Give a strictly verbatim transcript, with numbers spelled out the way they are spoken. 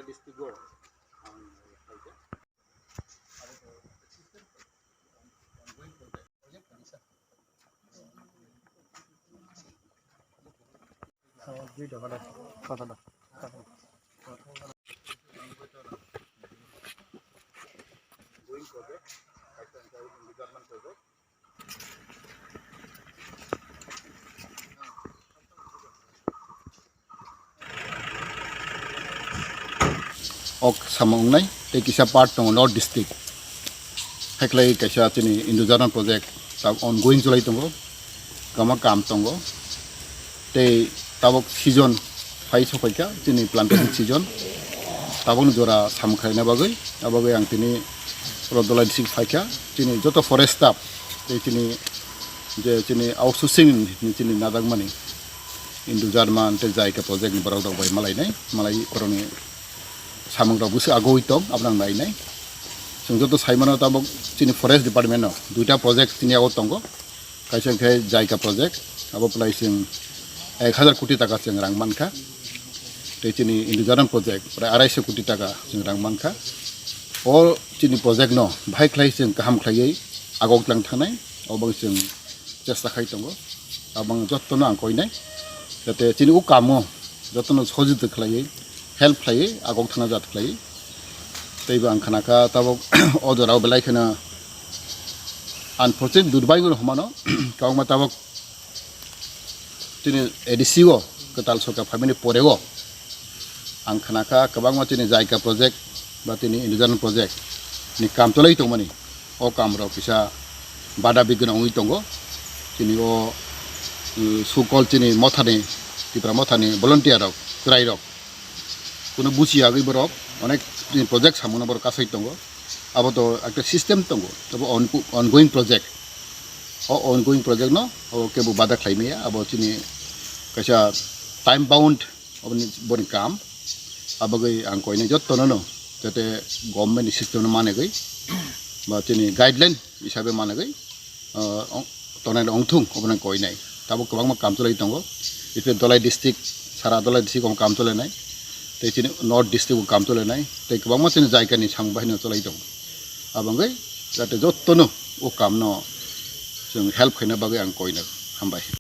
District o ang Ok, samung wngnai tei kisa part tongo North District. Haiklai kaisa chini Indo-Jaran project ta ongoing chwlai tongo, kama kam tongo. Tei tabok season phai sokphaikha, chini plantation season. Tabokni jora samung khlaina bagwi, abagwi ang tini Dolai district phaikha, chini joto forest staff tei chini je chini outsourcing ni chini najakmani Indo-Jaran tei JICA project ni borok rok bai malainai, malai borokni samung rok bwswk agoi tong, abono ang nainai. Chwng joto saimano tabok chini forest department no duita project chini yago tongo, kaisa khe JICA project, abo prai chwng ek hazar koti taka chwng rang mankha, tei chini Indo-Jaran project prai arai sho koti taka chwng rang mankha. O chini project no bahai khlai chwng kaham khlaiwi agok tlang thangnai, oboni chwng chesta khai tongo. Abang jottono ang koinai, jate chini o kamo jottono sojito khlaiwi, help khlaiwi, agok thangna jat khlaiwi. Teibo ang khnakha tabok o jorao belai kheno unfortunate durbaigor humano kwbangma tabok chini A D C o kwtal sorkar phaimani poreo ang khnakha kwbangma chini JICA project ba chini Indo-Jaran project ni kam cholai tongmani. O kam rok kisa bada bigna wngwi tongo. Chini o, uh, so-called chini mothani, Tipra mothani volunteer rok, chwrai rok, kuno buchi yagwi borok onek chini project samungno borok kasai tongo. Abo to ekta system tongo, abo on-, ongoing project. O ongoing project no abo kebo bada khlai maya, abo chini kaisa time bound oboni, boni kam. Abagwi ang koinai jottono no, jate government ni system no manegwi ba chini guideline hisabe manegwi, ah, ong-, tongnai ongthung, obono koinai. Tabuk kwbangma kam cholai tongo. Iphre Dolai district, sara Dolai district o kam cholainai. Tei chini North district o kam cholainai. Tei kwbangma chini JICA ni samung bahino cholai tongo. Abangwi jate jottono o kamno chwng help khaina bagwi ang koinai. Hambai.